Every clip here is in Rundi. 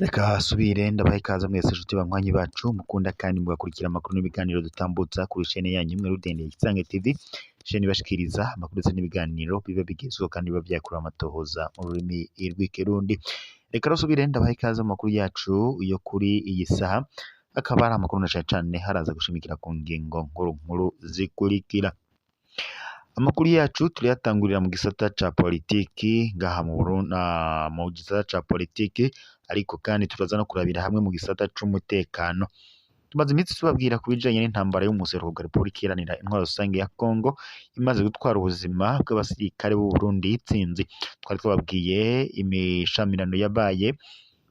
Reka hasubire ndabaha ikaze mwese nshuti banywanyi bacu mukunda kandi mugakurikira amakuru n'ibiganiro dutambutsa kuri chaîne yanyu imwe rudende Isange TV, chaîne ibashikiriza amakuru ndetse n'ibiganiro biba bigezweho kandi biba vyakorewe amatohoza mu rurimi rw'ikirundi. Reka rusubire ndabaha ikaze mu makuru yacu yo kuri iyi saha, akaba ari amakuru na cane cane haraza gushimikira ku ngingo nkuru nkuru zikurikira. Amakuru yacu turayatangurira mu gisata ca politiki ngaha mu Burundi, mu gisata ca politiki, ariko kandi turaza no kurabira hamwe mu gisata c'umutekano. Tumaze iminsi tubabwira ku bijanye n'intambara y'umuseruko bwa Repubulika Iharanira Intwaro Rusange ya Congo imaze gutwara ubuzima bw'abasirikare b'u Burundi itsinzi. Twari twababwiye imishamirano yabaye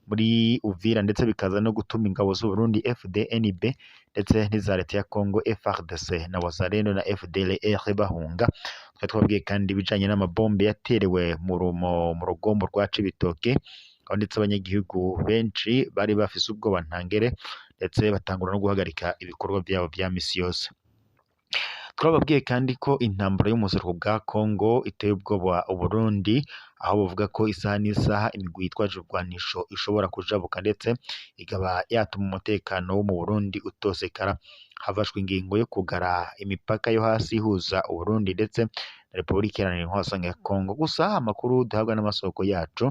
muri Uvira ndetse bikaza no gutuma ingabo z'u Burundi FDNB ndetse n'iza leta ya Congo FARDC na Wazalendo na FDLR bahunga. Twari twababwiye kandi ibijanye n'amabombe yaterewe mu rugombo rwa Cibitoke, aho ndetse abanyagihugu benshi bari bafise ubwoba ntangere ndetse batangura no guhagarika ibikorwa vyabo vya misi yose. Twababwiye kandi ko intambara y'umuseruko bwa Congo iteye ubwoba Uburundi, aho bavuga ko isaha n'isaha imigwi yitwaje ibigwanisho ishobora kujabuka ndetse ikaba yatuma umutekano wo mu Burundi utosekara. Hafashwe ingingo yo kugara imipaka yo hasi ihuza Uburundi ndetse na Repubulika Iharanira Intwaro Rusange ya Congo. Gusa amakuru duhabwa n'amasoko yacu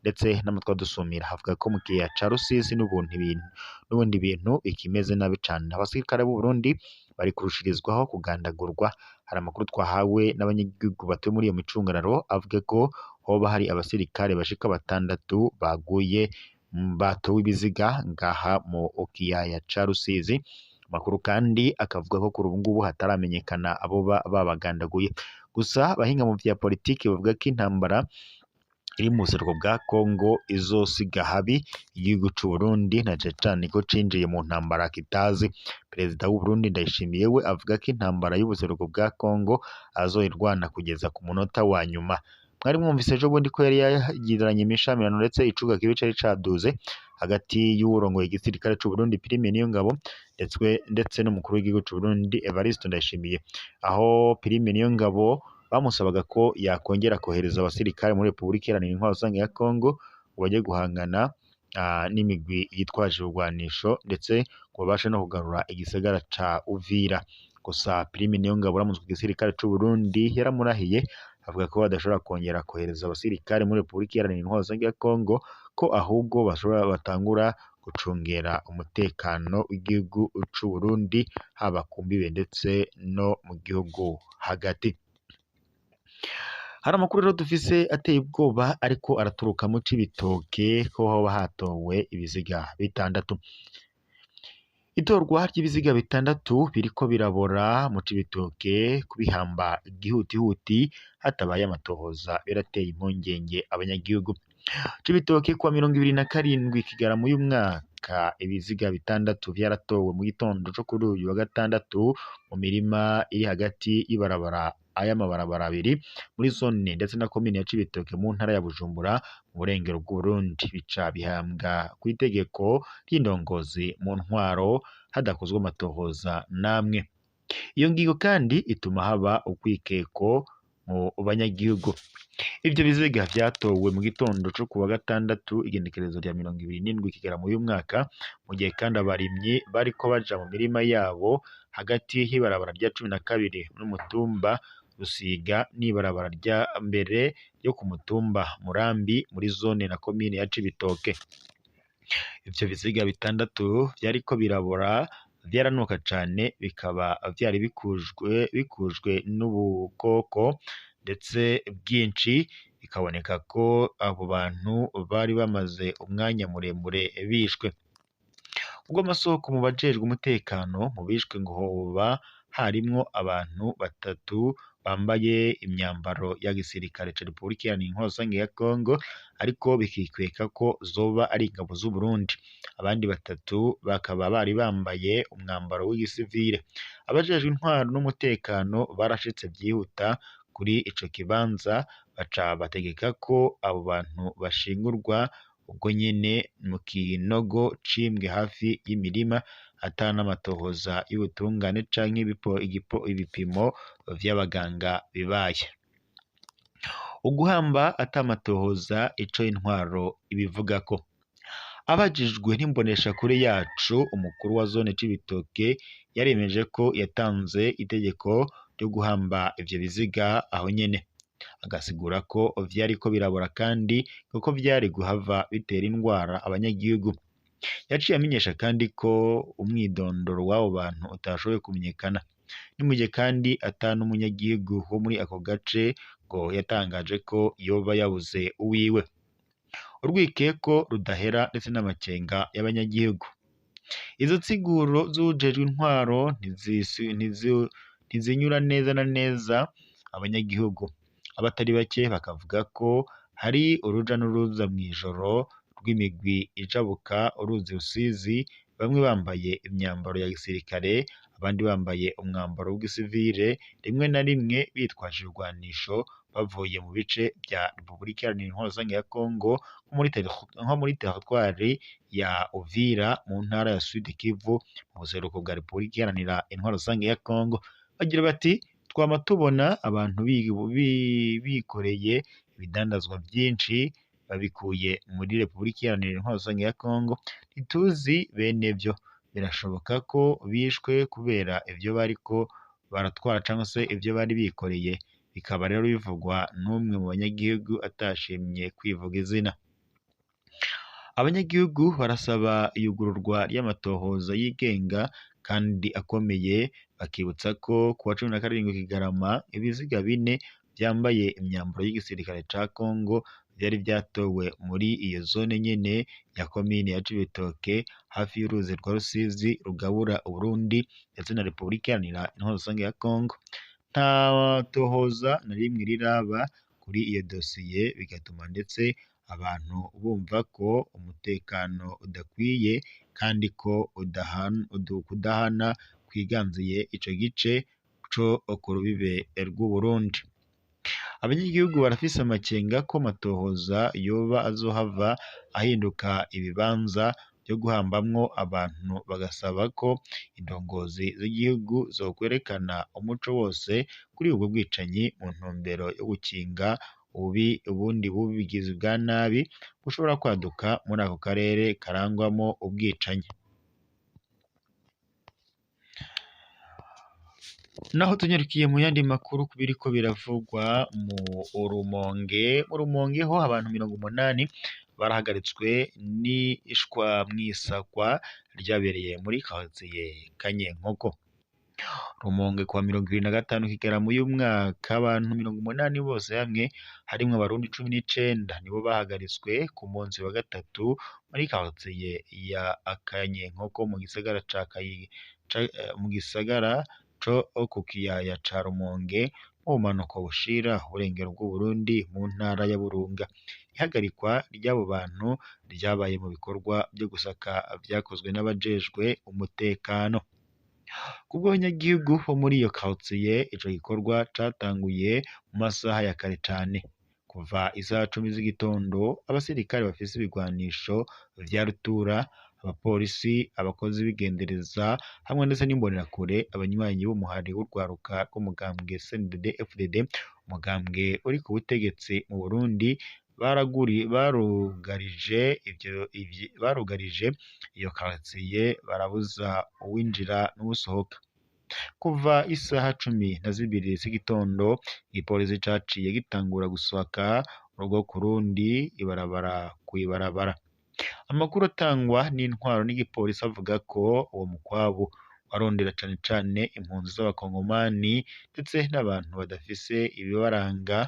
ndetse n'amatwi adusumira avuga ko mu kiyaya ca Rusizi n'ubundi bintu bikimeze nabi cane. Abasirikare b'u Burundi bari kurushirizwaho kugandagurwa. Hari amakuru twahawe n'abanyagihugu batuye muri iyo micungararo avuga ko hoba hari abasirikare bashika batandatu baguye batowe ibiziga ngaha mu kiyaya ca Rusizi. Amakuru kandi akavuga ko kuri ubu ngubu hataramenyekana abo babagandaguye. Gusa abahinga mu vya politiki bavuga ko intambara iri mu buseruko bwa Congo izosiga habi igihugu c'u Burundi na cane cane ko cinjiye mu ntambara kitazi. Perezida w'u Burundi Ndayishimiye we avuga ko intambara y'ubuseruko bwa Congo azoyirwana kugeza ku munota wa nyuma. Mwari mwumvise ejo bundi ko yari yagiranye imishamirano ndetse icuka kibi cari caduze hagati y'uwurongoye igisirikare c'u Burundi Prime Niyongabo ndetse n'umukuru w'igihugu c'u Burundi Evariste Ndayishimiye, aho Prime Niyongabo bamusabaga ko yakongera kohereza abasirikare muri Repubulika Iharanira Intwaro Rusange ya Congo ngo bajye guhangana n'imigwi yitwaje ibigwanisho ndetse ngo babashe no kugarura igisagara ca Uvira. Gusa Prime Niyongabo uramutswe igisirikare c'u Burundi yaramurahiye avuga ko badashobora kongera kohereza abasirikare muri Repubulika Iharanira Intwaro Rusange ya Congo, ko ahubwo bashobora batangura gucungera umutekano w'igihugu c'u Burundi haba ku mbibe ndetse no mu gihugu hagati. Hari amakuru rero dufise ateye ubwoba ariko araturuka mu Cibitoke ko hoba hatowe ibiziga bitandatu. Itorwa ry'ibiziga bitandatu biriko birabora mu Cibitoke kubihamba gihutihuti hatabaye amatohoza birateye impungenge abanyagihugu. Cibitoke kuwa 27 Kigarama uyu mwaka ibiziga bitandatu vyaratowe mu gitondo co kuri uyu wa gatandatu mu mirima iri hagati y'ibarabara ay'amabarabara abiri muri zone ndetse na komine ya Cibitoke mu ntara ya Bujumbura mu burengero bw'Uburundi, bica bihambwa kw'itegeko ry'indongozi mu ntwaro hadakozwe amatohoza namwe. Iyo ngingo kandi ituma haba ukwikeko mu banyagihugu. Ivyo biziga vyatowe mu gitondo co kuwa gatandatu igenekerezo rya 27 Kigarama uyu mwaka, mu gihe kandi abarimyi bariko baja mu mirima yabo hagati y'ibarabara rya 12 n'umutumba Rusiga n'ibarabara rya mbere ryo ku mutumba Murambi muri zone na komine ya Cibitoke. Ivyo biziga bitandatu vyariko birabora vyaranuka cane, bikaba vyari bikujwe n'ubukoko ndetse bwinshi, bikaboneka ko abo bantu bari bamaze umwanya muremure bishwe. Ubwo amasoko mu bajejwe umutekano mu bishwe ngo hoba harimwo abantu batatu bambaye imyambaro ya gisirikare ca Repubulika Iharanira Intwaro Rusange ya Congo, ariko bikikweka ko zoba ari ingabo z'u Burundi. Abandi batatu bakaba bari bambaye umwambaro w'igisivile. Abajejwe intwaro n'umutekano barashitse vyihuta kuri ico kibanza, baca bategeka ko abo bantu bashingurwa ubwo nyene mu kinogo cimbwe hafi y'imirima, ata n'amatohoza y'ubutungane canke ibipimo vy'abaganga bibaye. Uguhamba ata matohoza ico intwaro ibivugako. Abajijwe n'imboneshakure yacu, umukuru wa zone Cibitoke yaremeje ko yatanze itegeko ryo guhamba ivyo biziga aho nyene, agasigura ko vyariko birabora kandi kuko vyari guhava bitera indwara abanyagihugu. Yaciye amenyesha kandi ko umwidondoro w'abo bantu utashoboye kumenyekana. Ni mu gihe kandi ata n'umunyagihugu wo muri ako gace ngo yatangaje ko yoba yabuze uwiwe. Urwikeko rudahera ndetse n'amakenga y'abanyagihugu. Izo nsiguro z'uwujejwe intwaro ntizinyura neza na neza abanyagihugu. Abatari bake bakavuga ko hari uruja n'uruza mw'ijoro rw'imigwi ijabuka uruzi Rusizi, bamwe bambaye imyambaro ya gisirikare, abandi bambaye umwambaro w'igisivile, rimwe na rimwe bitwaje ibigwanisho bavuye mu bice vya Repubulika Iharanira Intwaro Rusangi ya Kongo, nko muri teritwari ya Uvira mu ntara ya Sud Kivu mu buseruko bwa Repubulika Iharanira Intwaro Rusangi ya Kongo. Bagira bati twama tubona abantu bikoreye ibidandazwa vyinshi babikuye muri Repubulika Iharanira Intwaro Rusangi ya Kongo, ntituzi benevyo, birashoboka ko bishwe kubera ivyo bariko baratwara canke se ivyo bari bikoreye. Bikaba rero bivugwa n'umwe mu banyagihugu atashimye kwivuga izina. Abanyagihugu barasaba iyugururwa ry'amatohoza yigenga kandi akomeye, bakibutsa ko kuwa 17 Kigarama ibiziga bine vyambaye imyambaro y'igisirikare ca Kongo vyari vyatowe muri iyo zone nyene ya komine ya Cibitoke hafi y'uruzi rwa Rusizi rugabura Uburundi ndetse na Repubulika Iharanira Intwaro Rusangi ya Kongo. Nta tohoza na rimwe riraba kuri iyo dosiye, bigatuma ndetse abantu bumva ko umutekano udakwiye kandi ko kudahana kwiganziye ico gice co ku rubibe rw'Uburundi. Abanyagihugu barafise amakenga ko amatohoza yoba azohava ahinduka ibibanza vyo guhambamwo abantu, bagasaba ko indongozi z'igihugu zokwerekana umuco wose kuri ubwo bwicanyi mu ntumbero yo gukinga ubundi bugizi bwa nabi bushobora kwaduka muri ako karere karangwamwo ubwicanyi. Naho tunyarukiye mu yandi makuru ku biriko biravugwa mu Rumonge, mu Rumonge ho abantu 80 barahagaritswe n'ishwa mw'isakwa ryabereye muri quartier Kanyenkoko. Rumonge kuwa 25 Kigarama uyu mwaka, abantu 80 bose hamwe harimwo abarundi 19 nibo bahagaritswe ku munsi wa gatatu muri quartier ya Kanyenkoko mu gisagara co ku kiyaya ca Rumonge mu bumanuko bushira uburengero bw'Uburundi mu ntara ya Burunga. Ihagarikwa ry'abo bantu ryabaye mu bikorwa vyo gusaka vyakozwe n'abajejwe umutekano. Kubw'abanyagihugu bo muri iyo quartier, ico gikorwa catanguye mu masaha ya kare cane. Kuva isaha 10 z'igitondo, abasirikare bafise ibigwanisho vya rutura, abapolisi, abakozi b'igendereza hamwe ndetse n'imbonerakure, abanywanyi b'umuhari w'urwaruka rw'umugambwe CNDD-FDD, umugambwe uri ku butegetsi mu Burundi, barugarije iyo quartier barabuza uwinjira n'uwusohoka. Kuva isaha 12 z'igitondo, igipolisi caciye gitangura gusaka urugo ku rundi, ibarabara kw'ibarabara. Amakuru atangwa n'intwaro n'igipolisi avuga ko uwo mukwabu warondera cane cane impunzi z'abakongomani ndetse n'abantu badafise ibibaranga.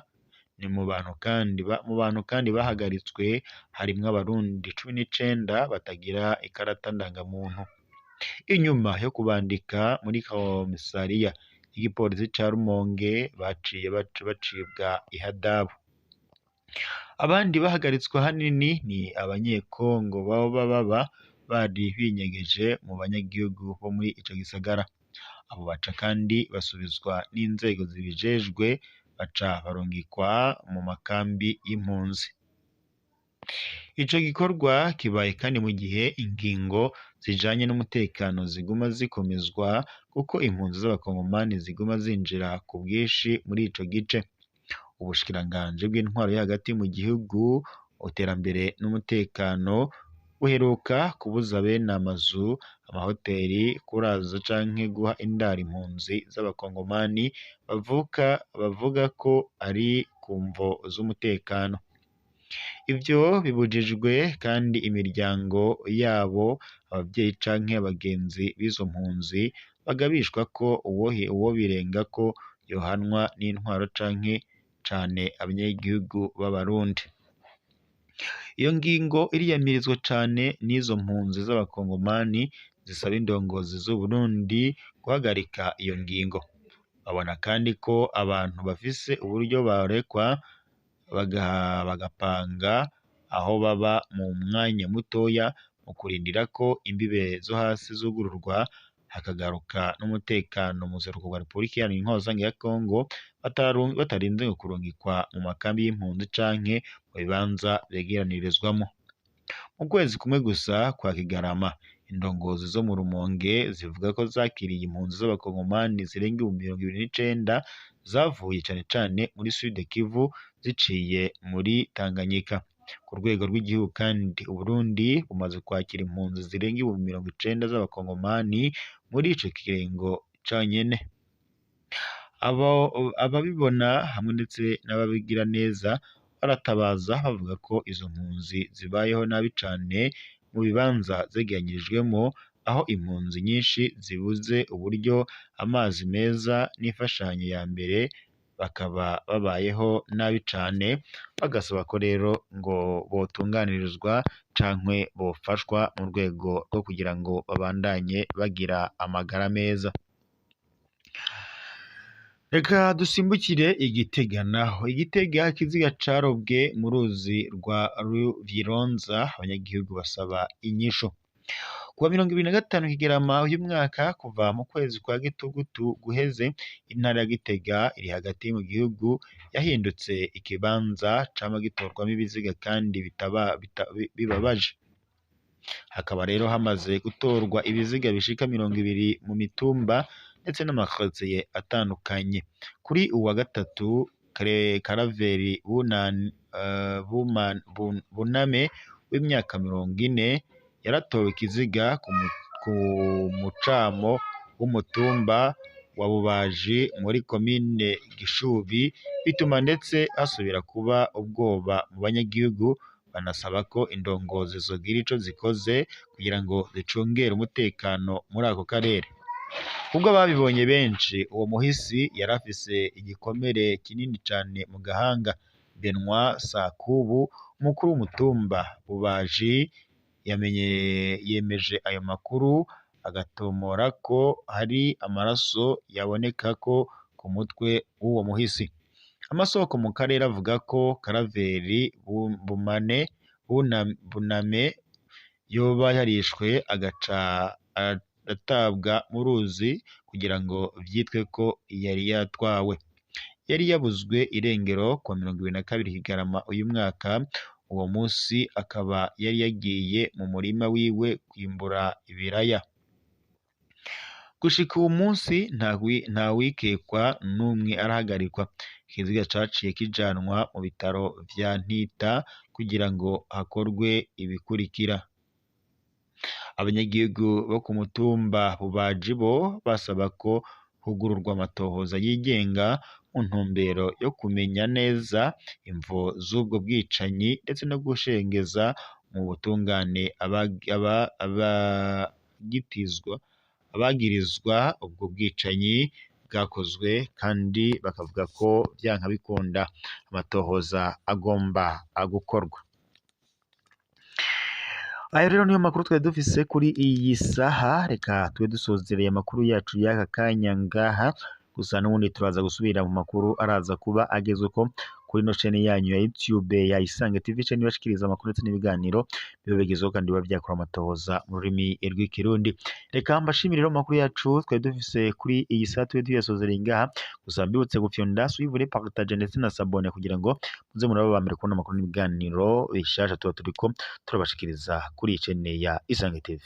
Ni mu bantu kandi bahagaritswe harimwo abarundi 19 batagira ikarata ndangamuntu. Inyuma yo kubandika muri komisariya y'igipolisi ca Rumonge, baciye bacibwa ihadabu. Abandi bahagaritswe ahanini ni abanyekongo boba baba bari binyegeje mu banyagihugu bo muri ico gisagara. Abo baca kandi basubizwa n'inzego zibijejwe, baca barungikwa mu makambi y'impunzi. Ico gikorwa kibaye kandi mu gihe ingingo zijanye n'umutekano ziguma zikomezwa kuko impunzi z'abakongomani ziguma zinjira ku bwinshi muri ico gice. Ubushikiranganji bw'intwaro yo hagati mu gihugu, iterambere n'umutekano buheruka kubuza bene amazu, amahoteli kuraza canke guha indaro impunzi z'abakongomani bavuga ko ari ku mvo z'umutekano. Ivyo bibujijwe kandi imiryango yabo, abavyeyi canke abagenzi b'izo mpunzi bagabishwa ko uwobirengako yohanwa n'intwaro canke cane abanyagihugu b'Abarundi. Iyo ngingo iriyamirizwa cane n'izo mpunzi z'abakongomani zisaba indongozi z'Uburundi guhagarika iyo ngingo. Babona kandi ko abantu bafise uburyo barekwa bagapanga aho baba mu mwanya mutoya mu kurindira ko imbibe zo hasi zugururwa hakagaruka n'umutekano mu buseruko bwa Repubulika Iharanira Intwaro Rusangi ya Kongo, batarinze kurungikwa mu makambi y'impunzi canke mu bibanza begeranirizwamwo. Mu kwezi kumwe gusa kwa Kigarama, indongozi zo mu Rumonge zivuga ko zakiriye impunzi z'abakongomani zirenga 29,000 zavuye cane cane muri Sud Kivu ziciye muri Tanganyika. Ku rwego rw'igihugu kandi, Uburundi bumaze kwakira impunzi zirenga 90,000 z'abakongomani muri ico kiringo conyene. Ababibona hamwe ndetse n'ababigira neza baratabaza bavuga ko izo mpunzi zibayeho nabi cane mu bibanza zegeranyirijwemwo, aho impunzi nyinshi zibuze uburyo, amazi meza n'imfashanyo ya mbere, bakaba babayeho nabi cane, bagasaba ko rero ngo botunganirizwa canke bofashwa mu rwego rwo kugira ngo babandanye bagira amagara meza. Reka dusimbukire i Gitega naho. I Gitega ikiziga carobwe mu ruzi rwa Ruvyironza, abanyagihugu basaba inyishu. Kuwa 25 Kigarama uyu mwaka, kuva mu kwezi kwa Gitugutu guheze, intara ya Gitega iri hagati mu gihugu yahindutse ikibanza cama gitorwamwo ibiziga kandi bibabaje. Hakaba rero hamaze gutorwa ibiziga bishika 20 mu mitumba ndetse n'amakaritsiye atandukanye. Kuri uwa gatatu, Karaveri Buname w'imyaka 40 yaratowe ikiziga ku mucamo w'umutumba wa Bubaji muri komine Gishubi, bituma ndetse hasubira kuba ubwoba mu banyagihugu, banasaba ko indongozi zogira ico zikoze kugira ngo zicungere umutekano muri ako karere. Kubwo ababibonye benshi, uwo muhisi yarafise igikomere kinini cane mu gahanga. Benoit Sakubu, umukuru w'umutumba Bubaji, yemeje ayo makuru, agatomora ko hari amaraso yabonekako ku mutwe w'uwo muhisi. Amasoko mu karere avuga ko Karaveri Buname yoba yarishwe agaca atabwa mu ruzi kugira ngo vyitwe ko yari yatwawe. Yari yabuzwe irengero kuwa 22 Kigarama uyu mwaka, uwo musi akaba yari yagiye mu murima wiwe kwimbura ibiraya. Gushika uwu munsi ntawikekwa n'umwe arahagarikwa. Ikiziga caciye kijanwa mu bitaro vya Ntita kugira ngo hakorwe ibikurikira. Abanyagihugu bo ku mutumba Bubaji bo basaba ko hugururwa amatohoza yigenga mu ntumbero yo kumenya neza imvo z'ubwo bwicanyi ndetse no gushengeza mu butungane abagirizwa ubwo bwicanyi bwakozwe, kandi bakavuga ko vyanka bikunda amatohoza agomba gukorwa. Ayo rero niyo makuru twari dufise kuri iyi saha. Reka tube dusozereye amakuru yacu y'aka kanya ngaha, gusa n'ubundi turaza gusubira mu makuru araza kuba agezweko kuri kuri ino chaîne yanyu ya YouTube ya Isange TV, chaîne ibashikiriza amakuru ndetse n'ibiganiro biba bigezweho kandi biba byakora amatohoza mu rurimi rw'Ikirundi. Reka mbashimire rero amakuru yacu twari dufise kuri iyi saha tube tuyasozereye ngaha, gusa mbibutse gufyonda suivre, partage ndetse na s'abonner kugira ngo muze muraba aba mbere kubona amakuru n'ibiganiro bishasha tuba turiko turabashikiriza kuri iyi chaîne ya Isange TV.